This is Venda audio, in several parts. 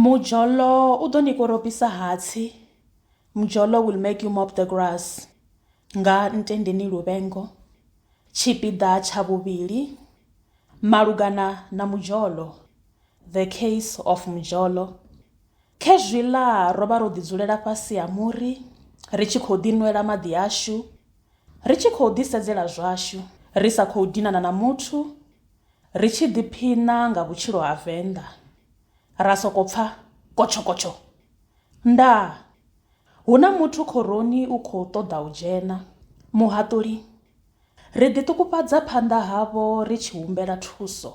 Mujolo u ḓo ni koropisa hatsi, Mjolo will make you mop the grass. Nga Ntendeni Luvhengo. Tshipiḓa tsha vhuvhili, Malugana na mujolo, The case of Mjolo. Khezwiḽa ro vha ro ḓi dzulela fhasi ha muri ri tshi khou ḓinwela maḓi ashu, ri tshi khou ḓisedzela zwashu, ri sa khou dinana na muthu, ri tshi ḓiphiṋa nga vhutshilo ha Venḓa. Ra sokou pfa kotsho-kotsho. Ndaa! Hu na muthu khoroni u khou ṱoḓa u dzhena. Muhaṱuli, Ri ḓiṱukufhadza phanḓa havho ri tshi humbela thuso.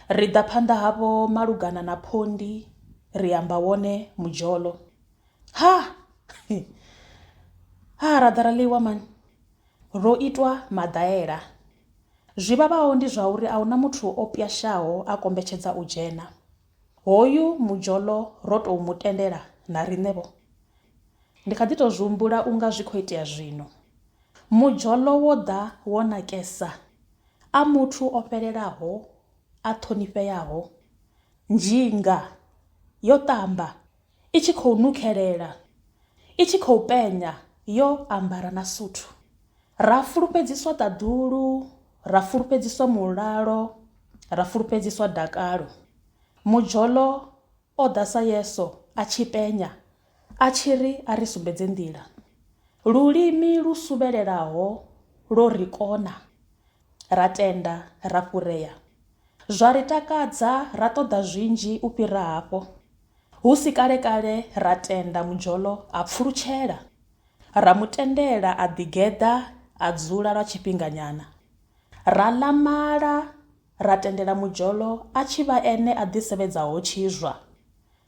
Ri ḓa phanḓa havho malugana na phondi, ri amba wone mujolo. Ha! Ha, ra ḓa ra ḽiwa mani. Ro itwa maḓaela. Zwi vhavhaho ndi zwauri a huna muthu o pwashaho a kombetshedza u dzhena. Hoyu mujolo ro tou mu tendela na riṋe-vho. Ndi kha ḓi tou zwi humbula u nga zwi khou itea zwino. Mujolo wo ḓa wo nakesa, a muthu o fhelelaho, a ṱhonifheaho. Nzhinga yo ṱamba, i tshi khou nukhelela, i tshi khou penya yo ambara na suthu. Ra fulufhedziswa ṱaḓulu, ra fulufhedziswa mulalo, ra fulufhedziswa dakalo. Mujolo o ḓa sa Yesu a tshi penya, a tshi ri a ri sumbedze nḓila. Lulimi lu suvhelelaho lwo ri kona, ra tenda, ra fhurea. Zwa ri takadza ra ṱoḓa zwinzhi u fhira hafho. Hu si kale-kale ra tenda Mujolo a pfulutshela. Ra mu tendela a ḓigeḓa a dzula lwa tshifhinganyana. Ra ḽa mala ra tendela Mujolo a tshi vha ene a ḓisevhedzaho tshizwa.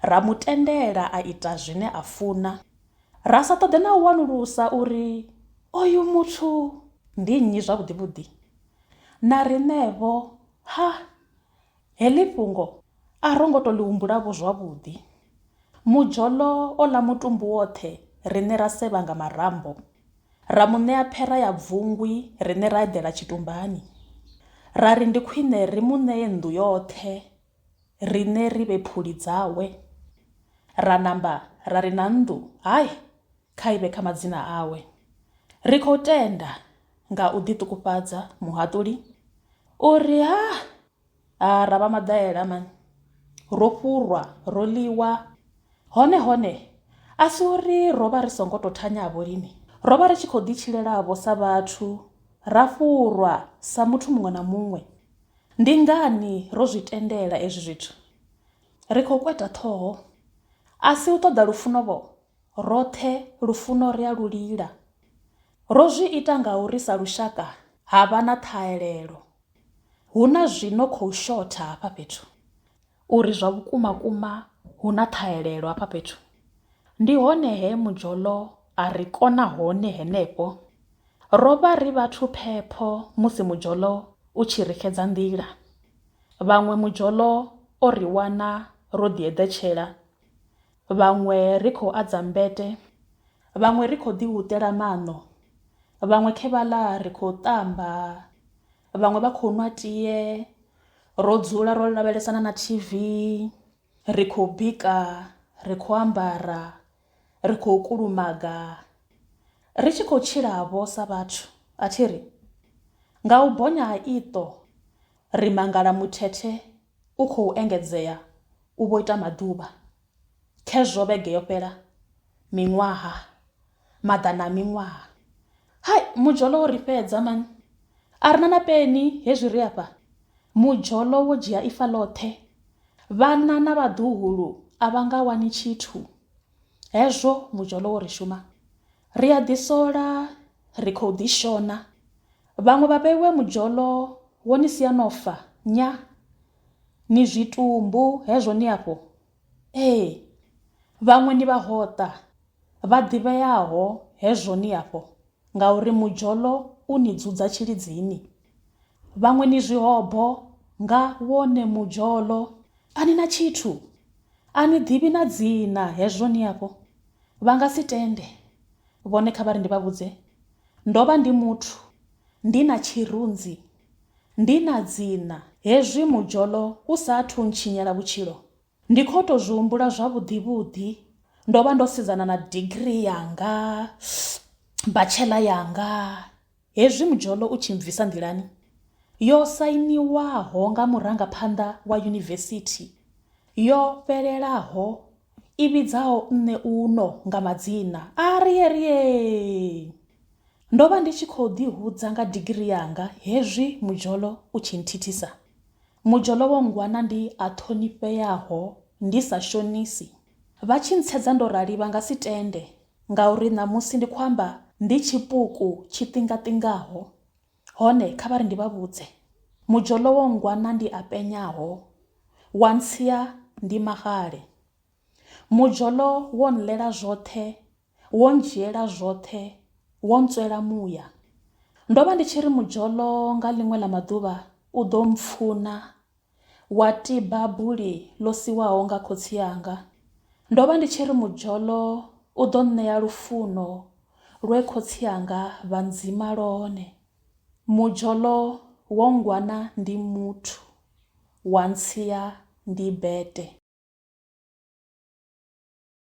Ra mu tendela a ita zwine a funa. Ra sa ṱoḓe na u wanulusa uri oyu muthu ndi nnyi zwavhuḓi-vhuḓi. Na riṋe-vho, ha, heḽi fhungo a ro ngo tou ḽi humbula-vho zwavhuḓi. Mujolo o ḽa mutumbu woṱhe riṋe ra sevha nga marambo. Ra mu ṋea phera ya bvungwi riṋe ra eḓela tshitumbani. Ra ri ndi khwine ri mu ṋee nnḓu yoṱhe riṋe ri vhe phuli dzawe. Ra namba ra ri na nnḓu hai kha i vhe kha madzina awe. Ri khou tenda nga u ḓiṱukufhadza muhaṱuli uri ha ha ra vha maḓaela mani ro fhurwa ro ḽiwa hone hone a si uri ro vha ri songo tou thanyavho lini ro vha ri tshi khou ḓitshilelavho sa vhathu ra fhurwa sa muthu muṅwe na muṅwe ndi ngani ro zwi tendela ezwi zwithu ri khou kweta ṱhoho a si u ṱoḓa lufuno vho Roṱhe lufuno ri a lu lila. Ro zwi ita ngauri sa lushaka ha vha na ṱhahelelo. Hu na zwi no khou shotha hafha fhethu. Uri zwa vhukumakuma hu na ṱhahelelo hafha fhethu. Ndi hone he Mujolo a ri kona hone henefho. Ro vha ri vhathu phepho musi Mujolo u tshi ri xedza nḓila. Vhaṅwe Mujolo o ri wana ro ḓieḓetshela. Vhaṅwe ri khou adza mmbete, vhaṅwe ri khou ḓihuṱela maṋo, vhaṅwe khevhaḽa ri khou ṱamba, vhaṅwe vha khou nwa tie, ro dzula ro lavhelesana na T_V, ri khou bika, ri khou ambara, ri khou kulumaga, ri tshi khou tshilavho sa vhathu a thi ri? Nga u bonya ha iṱo ri mangala muthethe u khou engedzea u vho ita maḓuvha. Khezwo vhege yo fhela, miṅwaha, maḓana a miṅwaha. Hai, mujolo wo ri fhedza mani. A ri na na peni hezwi ri afha. Mujolo wo dzhia ifa ḽoṱhe. Vhana na vhaḓuhulu a vha nga wani tshithu. Hezwo mujolo wo ri shuma. Ri a ḓisola, ri khou ḓishona. Vhaṅwe vha vheiwe mujolo wo ni sia no fa nya. Ni zwitumbu hezwo ni afho? Ee. Vhaṅwe ni vhahoṱa vha ḓivheaho hezwo ni afho ngauri mujolo u ni dzudza tshilidzini. Vhaṅwe ni zwihobo nga wone mujolo. A ni na tshithu. A ni ḓivhi na dzina hezwo ni afho. Vha nga si tende. Vhone kha vha ri ndi vha vhudze. Ndo vha ndi muthu, ndi na tshirunzi, ndi na dzina hezwi mujolo u sa athu ntshinyela vhutshilo. Ndi khou tou zwi humbula zwavhuḓi vhuḓi, ndo vha ndo sedzana na digirii yanga, batsheḽa yanga, hezwi mudzholo u tshi mbvisa nḓilani. Yo sainiwaho nga murangaphanḓa wa yunivesithi yo fhelelaho i vhidzaho nṋe uno nga madzina a rie rie. Ndo vha ndi tshi khou ḓihudza nga digirii yanga hezwi mudzholo u tshi nthithisa. Mudzholo wo nngwana ndi a ṱhonifheaho ndi sa shonisi. Vha tshi ntsedza ndo rali vha nga si tende ngauri ṋamusi ndi khou amba ndi tshipuku tshi ṱingaṱingaho. Hone kha vha ri ndi vha vhudze, mudzholo wo nngwana ndi a penyaho, wa ntsia ndi maxale. Mudzholo wo nḽela zwoṱhe, wo ndzhiela zwoṱhe, wo ntswela muya. Ndo vha ndi tshi ri mudzholo nga ḽiṅwe ḽa maḓuvha u ḓo mpfuna, wa tiba buli ḽo siwaho nga khotsi anga. Ndo vha ndi tshi ri mudzholo u ḓo nṋea lufuno lwe khotsi anga vha ndzima lwone. Mudzholo wo nngwana ndi muthu, wa ntsia ndi bete.